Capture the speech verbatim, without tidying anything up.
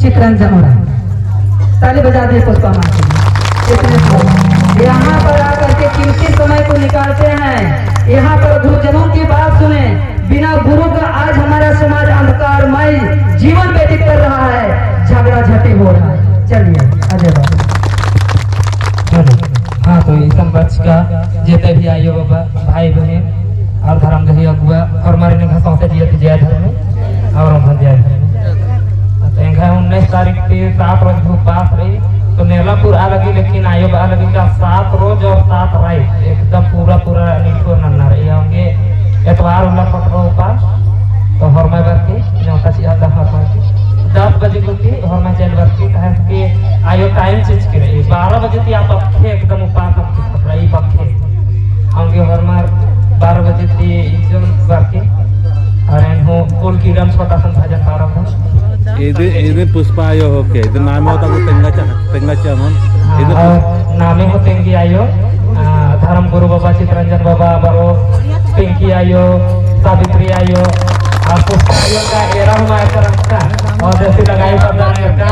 चितरंजन उराँव। ताली बजा दीजिए पुष्पा माँ के लिए। इतने सारे। यहाँ पर आकर के कीमती समय को निकालते हैं, यहाँ पर गुरुजनों की बात सुने। बिना गुरु का आज हमारा समाज अंधकारमय जीवन व्यतीत कर रहा है, झगड़ा झटी हो रहा है। चलिए, अजय बाबू। हाँ, तो इसन बच्चा जेते भी आयो बाबा, भाई बहिन और धर्म गही अगुआ और मारे ने घासों से जियत जय धर्म और हम जय धर्म। तो एंगा उन्नीस तारीख के सात रोज उपास रई, तो नेलापुर आ लगी, लेकिन आयो बा लगी का सात रोज और सात रात एकदम पूरा पूरा निठो नन्ना रई। एंगे एतवार उल्ला पटरो उपास, तो होरमय बरके, न्योता चिआ दस बजे, दस बजे गुट्ठी होरमय चल बरके, कहे कि आयो टाइम चेंज करे, बारह बजे ती आप अखे एकदम उपास हम रई पक्के। अवंगे होरमर बारह बजे ती इंजन बरके, और एन हो कुल कीड़म छोटा सन भजन पाड़ा था। इदे, इदे पुष्पा आयो होके, इदे नामे होता को तेंगा चा, तेंगा चा मन। हाँ, इदे और पुष्पा नामे हो तेंगी आयो, आ, धर्म गुरु बाबा, चितरंजन बाबा, बरो, पिंकी आयो, सावित्री आयो, आ पुष्पा आयो का एरा हूँ माय करम का, और जैसे लगाई पता नहीं का,